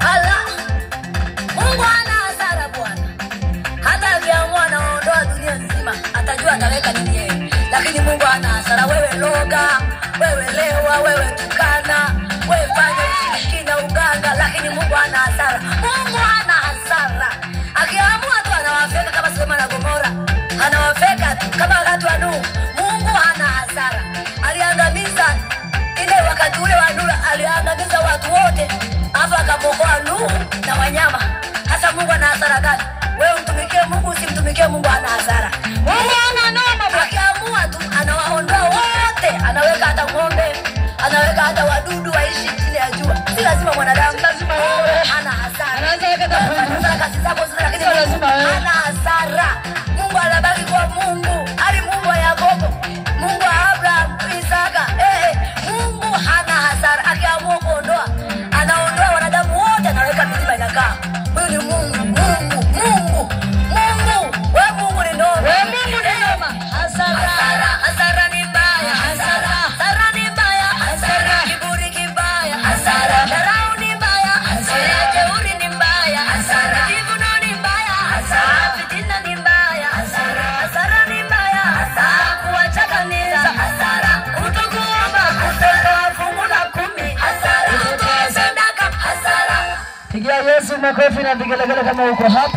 Ala, Mungu hana hasara bwana. Hata akiamua anaondoa dunia nzima, atajua ataweka nini yeye. Lakini Mungu hana hasara. Wewe loga, wewe lewa, wewe tukana, wewe fanya ushirikina, uganga, lakini Mungu hana hasara. Mungu hana hasara. Akiamua tu anawafeka kama Sodoma na Gomora, anawafeka tu kama wakati wa Nuhu. Mungu hana hasara. Aliangamiza ile wakati ule wa Nuhu, aliangamiza watu wote, afu akamwokoa Nuhu na wanyama. Hasa Mungu ana hasara gani? Wewe umtumikie Mungu, usimtumikie Mungu, hana hasara. Mungu hana noma bwana. Akiamua tu anawaondoa wote, anaweka hata ng'ombe, anaweka hata wadudu waishi chini ya jua. Si lazima mwanadamu. Si lazima wewe. Hana hasara. Anaweza weka hata Fanya kazi zako zote, lakini Sio lazima wewe. hana hasara. Mungu anabaki kuwa Mungu. Ali Mungu wa Yakobo, Mungu wa Abraham, Isaka. Mungu hana hasara. Akiamua kuondoa, anaondoa wanadamu wote, anaweka milima inakaa. Huyu ni Mungu, Mungu, Mungu, Mungu. Wewe Mungu ni noma. Wewe Mungu ni noma. Hasara. Hasara, hasara ni mbaya. Hasara. Hasara ni mbaya. Hasara. Kiburi kibaya. Hasara. Dharau ni mbaya. Hasara. Jeuri ni mbaya. Hasara. Majivuno ni mbaya. Hasara. Fitina ni mbaya. Hasara. Hasara ni mbaya. Hasara. Kuacha kanisa. Hasara. Kutokuomba. Kutotoa fungu la 10. Hasara. Kutotoa sadaka. Hasara. Pigia Yesu makofi na vigelegele kama uko hapa.